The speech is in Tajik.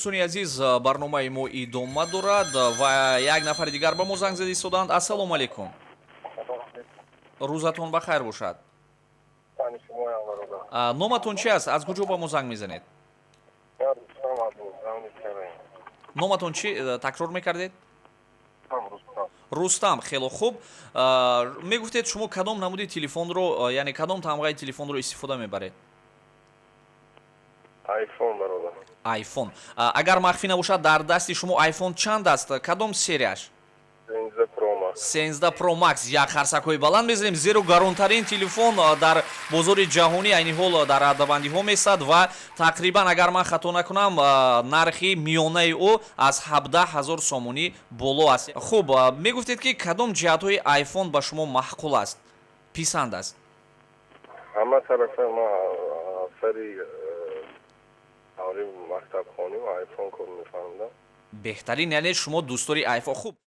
Дӯстони азиз, барномаи мо идома дорад ва як нафари дигар ба мо занг зада истоданд. Ассалому алайкум, рӯзатон ба хайр бошад. Номатон чи аст, аз куҷо ба мо занг мезанед? Номатон чи, такрор мекардед? Рустам, хело хуб. Мегуфтед, шумо кадом намуди телефонро, яъне кадом тамғаи телефонро истифода мебаред? Айфон, бародар. Айфон. Агар махфӣ набошад, дар дасти шумо Айфон чанд аст, кадом серияш? 13 Pro Max. 13 Pro Max. Як харсакҳои баланд мезанем, зеро гаронтарин телефон дар бозори ҷаҳонӣ айни ҳол дар радабандиҳо месад ва тақрибан, агар ман хато накунам, нархи миёнаи ӯ аз 17 ҳазор сомонӣ боло аст. Хуб, мегуфтед, ки кадом ҷиҳатҳои Айфон ба шумо маъқул аст, писанд аст? Ҳама тарафа ма сари даври мактабхонӣ айфон кор мефаҳмидам. Беҳтарин, яъне шумо дӯстдори Айфон. Хуб.